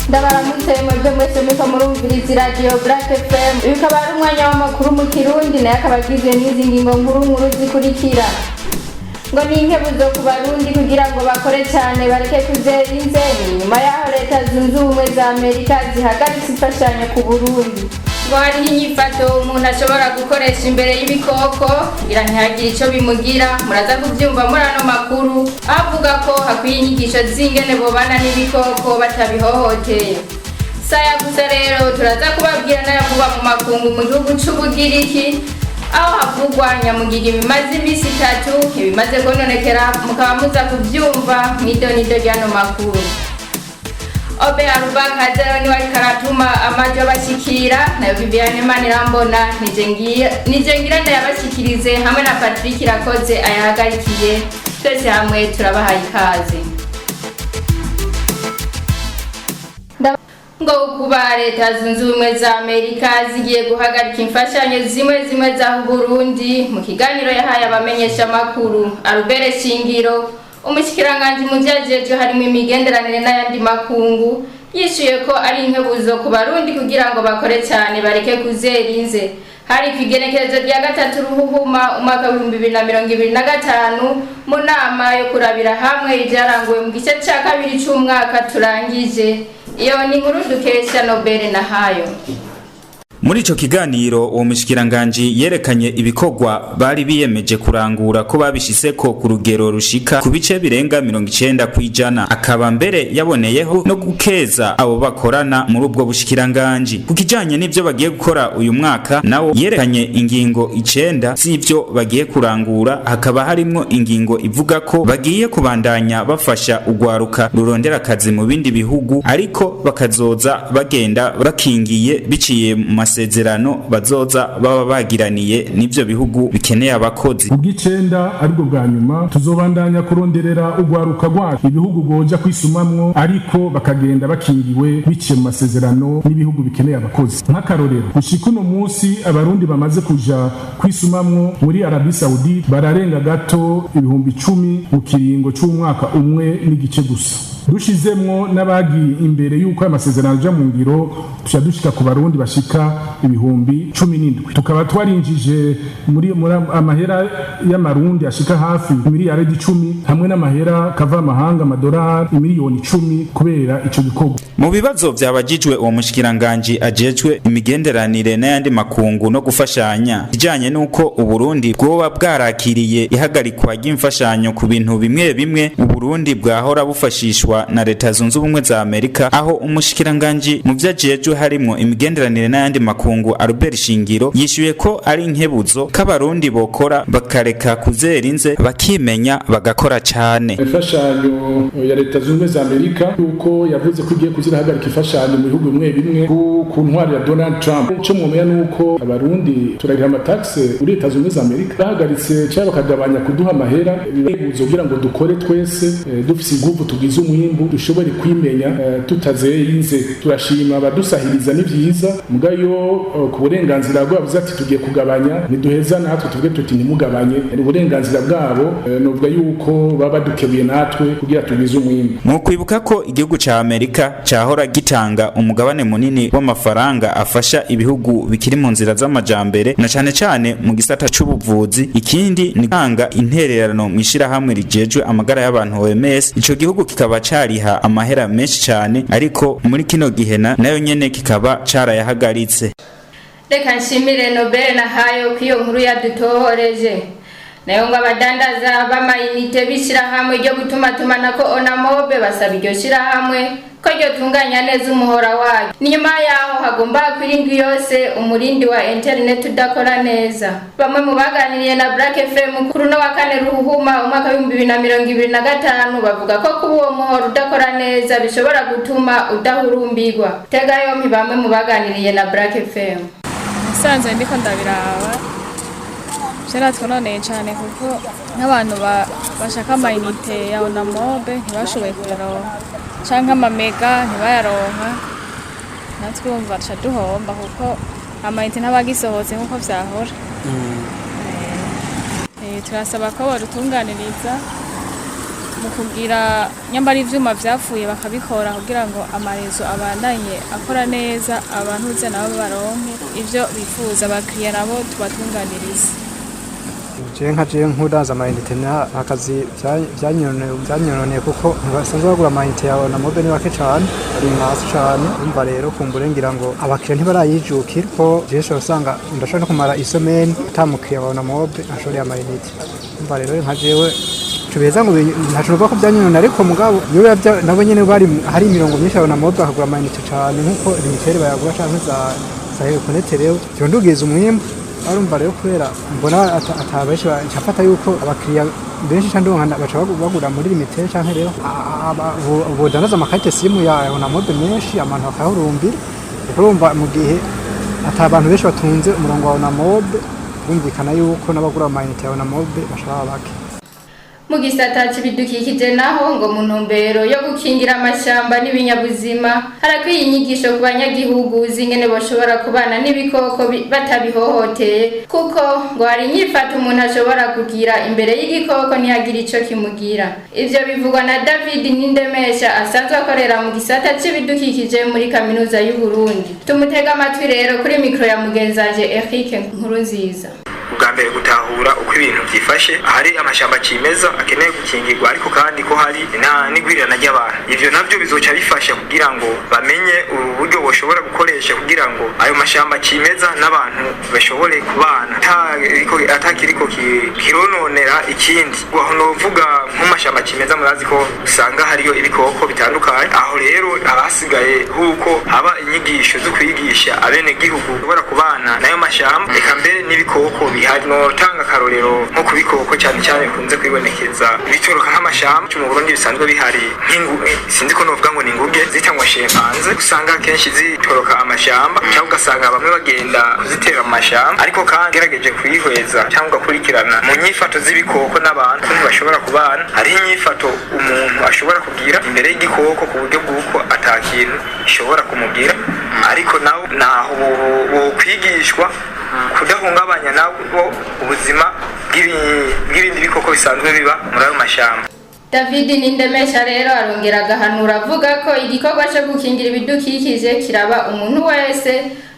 Ndabaramutse mwebwe mwese muriko murumviriza iradiyo Black FM. Uyu ukaba ari umwanya w'amakuru mu Kirundi, nayo akaba agizwe n'izi ngingo nkuru nkuru zikurikira: ngo ni inkebuzo ku Barundi kugira ngo bakore cyane, bareke kuzera inze. Ni nyuma y'aho Leta Zunze Ubumwe za Amerika zihagaritse imfashanyo ku Burundi. Ngo hariho inyifato umuntu ashobora gukoresha imbere y'ibikoko kugira ntihagire ico bimugira. Muraza kuvyumva muri ano makuru, avuga ko hakwiye inyigisho z'ingene bobana n'ibikoko batabihohoteye. Saya gusa rero, turaza kubabwira n'ayavugwa mu makungu, mu gihugu c'Ubugiriki aho havugwa nyamugiga ibimaze iminsi 3, ibimaze kononekera, mukaba muza kuvyumva mw'idonido ry'ano makuru. Obe Arubaka niwe ariko aratuma amajwi abashikira, nayo Viviane Manirambona nije ngira ndayabashikirize hamwe na Patrick Irakoze ayahagarikiye. Twese hamwe turabahaye ikaze. Ngo kuba Leta Zunze Ubumwe za Amerika zigiye guhagarika imfashanyo zimwe zimwe za Burundi, mu kiganiro yahaye abamenyeshamakuru, Albert Shingiro, umushikiranganji mu vyajejwe harimo imigenderanire n'ayandi makungu, yishuye ko ari inkebuzo ku Barundi kugira ngo bakore cyane, bareke kuzera inze. Hari ku igenekerezo rya 3 Ruhuhuma umwaka w'2025, mu nama yo kurabira hamwe ivyaranguwe mu gice ca kabiri c'umwaka turangije. Iyo ni inkuru dukesha Nobel Nahayo. Muri ico kiganiro, uwo mushikiranganji yerekanye ibikorwa bari biyemeje kurangura ko babishitseko ku rugero rushika ku bice birenga 90%, akaba mbere yaboneyeho no gukeza abo bakorana muri ubwo bushikiranganji. Ku kijanye n'ivyo bagiye gukora uyu mwaka nawo, yerekanye ingingo 9 z'ivyo bagiye kurangura, hakaba harimwo ingingo ivuga ko bagiye kubandanya bafasha urwaruka rurondera akazi mu bindi bihugu, ariko bakazoza bagenda bakingiye biciye mu masezerano bazoza baba bagiraniye n'ivyo bihugu bikeneye abakozi. Ubw'icenda, aribwo bwa nyuma, tuzobandanya kuronderera urwaruka rwacu ibihugu rwoja kwisumamwo, ariko bakagenda bakingiwe biciye mu masezerano n'ibihugu bikeneye abakozi. Nk'akarorero, gushika uno munsi Abarundi bamaze kuja kwisumamwo muri Arabie Saoudite bararenga gato 10,000 mu kiringo c'umwaka umwe n'igice gusa. Dushizemwo n'abagiye imbere y'uko aya masezerano aja mu ngiro, tuca dushika ku Barundi bashika 17,000. Tukaba twarinjije muri amahera y'amarundi ashika hafi miliyari 10, hamwe n'amahera kava amahanga, amadolari miliyoni 10, kubera ico gikorwa. Mu bibazo vyabajijwe uwo mushikiranganji ajejwe imigenderanire n'ayandi makungu no gufashanya, ijanye n'uko Uburundi bwoba bwarakiriye ihagarikwa ry'imfashanyo ku bintu bimwe bimwe Uburundi bwahora bufashishwa na Leta Zunze Ubumwe za Amerika, aho umushikiranganji mu vyo ajejwe harimwo imigenderanire n'ayandi makungu, Albert Shingiro, yishuye ko ari inkebuzo k'Abarundi bokora, bakareka kuzera inze, bakimenya, bagakora cane. Imfashanyo ya Leta Zunze Ubumwe za Amerika, yuko yavuze ko igiye kuzirahagarika imfashanyo mu bihugu bimwe bimwe ku ntwari ya Donald Trump, ico mwomenya nuko Abarundi turariha amataxe muri Leta Zunze Ubumwe za Amerika. Bahagaritse cyangwa bakagabanya kuduha amahera, bibuzo kugira ngo dukore twese, dufise inguvu, tugize umwimbu, dushobore kwimenya, tutazeye inze. Turashima abadusahiriza, ni vyiza, mugayo ku burenganzira bwabo ati tugiye kugabanya, ntiduheza natwe tuvuge tuti ntimugabanye. Ni uburenganzira bwabo, novuga yuko baba badukebuye natwe kugira tugize umwimbu. Mu kwibuka ko igihugu ca Amerika cahora gitanga umugabane munini w'amafaranga afasha ibihugu bikiri mu nzira z'amajambere, na cane cane mu gisata c'ubuvuzi, ikindi ni gutanga intererano mu ishirahamwe rijejwe amagara y'abantu OMS. Ico gihugu kikaba cariha amahera menshi cane, ariko muri kino gihe nayo nyene kikaba carayahagaritse. Reka nshimire Nobel Nahayo ko iyo nkuru yadutohoreje. Nayo ngo abadandaza b'amayinite b'ishirahamwe ryo gutumatumanako Onamobe basaba iryo shirahamwe ko ryotunganya neza umuhora waryo. Ni nyuma yaho hagomba kwira indwi yose umurindi wa interineti udakora neza. Bamwe mu baganiriye na Black FM kuri uno wa 4 Ruhuhuma umwaka w'2025 bavuga ko kuba uwo muhora udakora neza bishobora gutuma udahurumbirwa. Tega yompi bamwe mu baganiriye na Black FM. Musanze ndiko ndabiraba, vyaratwononeye cane, kuko nk'abantu bashaka amayinite ya Onamobe ntibashoboye kuyaronka, canke amamega ntibayaronka. Natwe urumva duca duhomba, kuko amayinite ntabagisohotse nk'uko vyahora. Turasaba ko bodutunganiriza. Mu kugira nyambara ivyuma vyapfuye bakabikora kugira ngo ama réseaux abandanye akora neza, abantu nabo baronke ivyo bifuza, abakiriya nabo tubatunganirize. Je nka je nkudanza ama unités, na akazi vyanyononeye kuko ntibasanzwe bagura ama unités yawe na mobe, ni bake cane, ari hasi cane. Umva rero, kumbure ngira ngo abakiriya ntibarayijukira, ko jewe usanga ndashobora no kumara i semaine ata mukiriya wawe na mobe ashoreye ama unités. Umva rero, nka jewe tubeza ngo ntaco nuvuga ko vyanyonona, ariko mugabo iyo biba nabo nyene bari hari imirongo myinshi yawe na mobe bakagura ama unités cane nkuko Lumitel bayagura canke za Econet, rero vyondugiza umwimbu. Arumva rero, kubera mbona atabenshi ncafata yuko abakiriya benshi ca ndonka baca bagura muri Lumitel, canke rero bodandaza ama cartes SIM ya na mobe menshi, abantu bakayahurumbira, kuko urumva mu gihe ata abantu benshi batunze umurongo wa na mobe, bumvikana yuko n'abagura ama unités ya na mobe bashobora bake. Mu gisata c'ibidukikije naho, ngo mu ntumbero yo gukingira amashamba n'ibinyabuzima, harakwiye inyigisho ku banyagihugu z'ingene boshobora kubana n'ibikoko batabihohoteye, kuko ngo hari inyifato umuntu ashobora kugira imbere y'igikoko ntihagire ico kimugira. Ivyo bivugwa na David Nindemesha, asanzwe akorera mu gisata c'ibidukikije muri Kaminuza y'u Burundi. Tumutega amatwi rero kuri mikro ya mugenzanje Eric Nkurunziza. Ubwa mbere, gutahura uko ibintu byifashe. Hari amashyamba cimeza akeneye gukingirwa, ariko kandi ko hari n'igwirirana ry'abantu. Ivyo navyo bizoca bifasha kugira ngo bamenye uburyo boshobora gukoresha kugira ngo ayo mashamba cimeza n'abantu bashobore kubana atakiriko kirononera ikindi. Aho novuga nko mu mashamba cimeza, murazi ko usanga hariyo ibikoko bitandukanye. Aho rero abasigaye huko haba inyigisho zo kwigisha abenegihugu bashobora kubana n'ayo mashamba, eka mbere n'ibikoko bihari. Notanga akarorero nko ku bikoko cyane cyane bikunze kwibonekeza bitoroka nk'amashamba mu Burundi bisanzwe bihari, sinzi ko novuga ngo ni inguge zitangwa chimpanzé, usanga kenshi zitoroka amashamba, cyangwa ugasanga bamwe bagenda kuzitera mu mashamba. Ariko kandi gerageje kuyihweza cyangwa ugakurikirana mu nyifato z'ibikoko n'abantu ukuntu bashobora kubana, hariho inyifato umuntu ashobora kugira imbere y'igikoko ku buryo bw'uko ata kintu ishobora kumugira. Ariko nawe naho bokwigishwa kudahungabanya nabo ubuzima bw'ibindi bikoko bisanzwe biba muri ayo mashamba. David Nindemesha rero arongera agahanura avuga ko igikorwa cyo gukingira ibidukikije kiraba umuntu wese,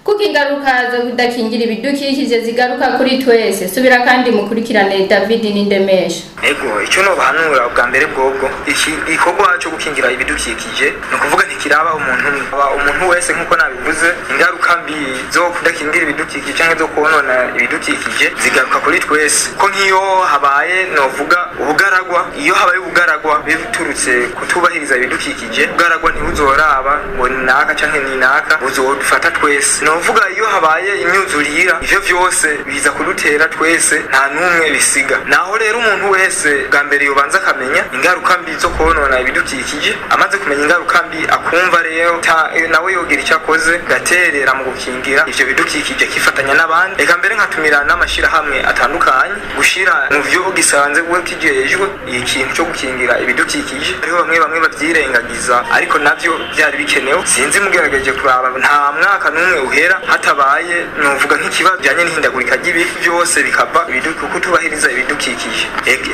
kuko ingaruka zo kudakingira ibidukikije zigaruka kuri twese. Subira kandi mukurikirane David Nindemesha. Ego, icyo nobahanura ubwa mbere bwobwo, iki gikorwa cyo gukingira ibidukikije ni ukuvuga ntikiraba umuntu umwe, aba umuntu wese. Nk'uko nabivuze, ingaruka mbi zo kudakingira ibidukikije cyangwa zo konona ibidukikije zigaruka kuri twese, ko nk'iyo habaye, novuga ubugaragwa, iyo habaye ubugaragwa biturutse kutubahiriza ibidukikije, ubugaragwa ntibuzoraba ngo ni naka canke ni naka, buzodufata twese. Novuga iyo habaye imyuzurira, ivyo vyose biza kudutera twese, nta n'umwe bisiga. Naho rero umuntu wese bwa mbere yobanza akamenya ingaruka mbi zo konona ibidukikije. Amaze kumenya ingaruka mbi, akumva rero nawe yogira icyo akoze, gaterera mu gukingira ivyo bidukikije, akifatanya n'abandi. Eka mbere nkatumira n'amashirahamwe atandukanye gushira mu vyo gisanze we kijejwe ikintu cyo gukingira ibidukikije. Hariho bamwe bamwe bavyirengagiza, ariko navyo byari bikenewe. Sinzi mugerageje kuraba, nta mwaka n'umwe uhera hatabaye, novuga nk'ikibazo bijanye n'ihindagurika ry'ibihe, byose bikava kutubahiriza ibidukikije.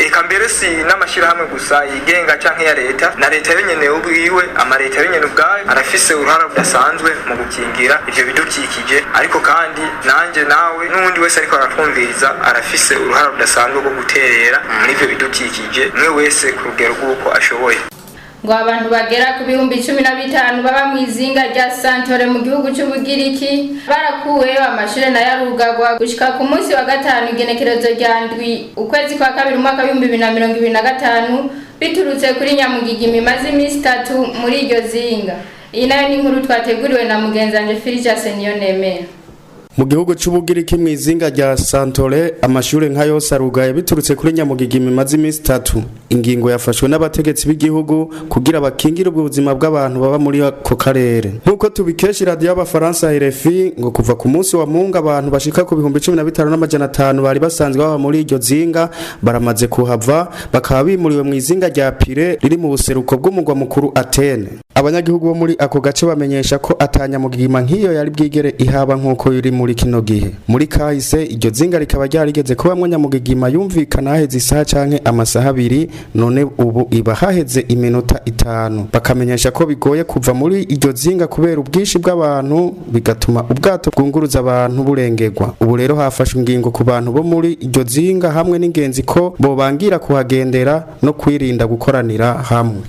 Eka mbere si n'amashirahamwe gusa yigenga canke ya leta, na leta yonyene ubwiwe, amaleta yonyene ubwayo arafise uruhara rudasanzwe mu gukingira ivyo bidukikije. Ariko kandi nanje nawe n'uwundi wese ariko aratwumviriza arafise uruhara rudasanzwe rwo guterera muri ivyo bidukikije, umwe wese ku rugero rw'uko ashoboye. Ngo abantu bagera ku 15,000 baba mu izinga rya Santore mu gihugu c'Ubugiriki barakuweyo, amashure nayo arugagwa gushika ku munsi wa gatanu, igenekerezo rya 7 ukwezi kwa kabiri umwaka w'2025, biturutse kuri nyamugigima imaze iminsi 3 muri iryo zinga. Iyi nayo ni inkuru twateguriwe na mugenzanje Filijas Niyonemera. Mu gihugu c'Ubugiriki, mu izinga rya Santore, amashure nka yose arugaye biturutse kuri nyamugigima imaze iminsi 3. Ingingo yafashwe n'abategetsi b'igihugu kugira bakingire ubwo buzima bw'abantu baba muri ako karere. Nk'uko tubikesha iradiyo y'Abafaransa RFI, ngo kuva ku munsi wa Mungu abantu bashika ku 15,500 bari basanzwe baba muri iryo zinga baramaze kuhava, bakaba bimuriwe mu izinga rya Pire riri mu buseruko bw'umugwa mukuru Atene. Abanyagihugu bo muri ako gace bamenyesha ko atanyamugigima nk'iyo yari bwigere ihaba nk'uko iri muri muri kino gihe. Muri kahise iryo zinga rikaba ryarigeze kubamwo nyamugigima yumvikana haheze isaha canke amasaha 2, none ubu iba haheze iminota 5. Bakamenyesha ko bigoye kuva muri iryo zinga kubera ubwinshi bw'abantu, bigatuma ubwato bwunguruza abantu burengerwa. Ubu rero hafashwe ingingo ku bantu bo muri iryo zinga hamwe n'ingenzi ko bobangira kuhagendera no kwirinda gukoranira hamwe.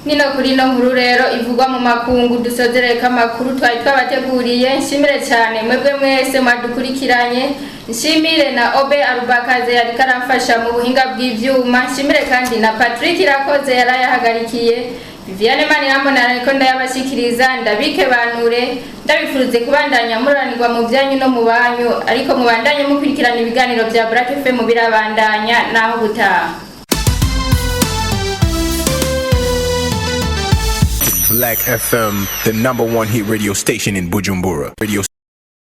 Nino kuri no nkuru rero ivugwa mu makungu dusozereka amakuru twari twabateguriye. Nshimire cyane mwebwe mwese mwadukurikiranye, nshimire na Obe Arubakaze yari karamfasha mu buhinga bw'ivyuma, nshimire kandi na Patrick Irakoze yarayahagarikiye. Viviane Manirambona ariko ndayabashikiriza, ndabike banure, ndabifuruze kubandanya muranirwa mu byanyu no mu banyu, ariko mubandanye mukurikirana ibiganiro bya Black FM birabandanya naho gutaha. Black FM, the number one hit radio station in Bujumbura. Radio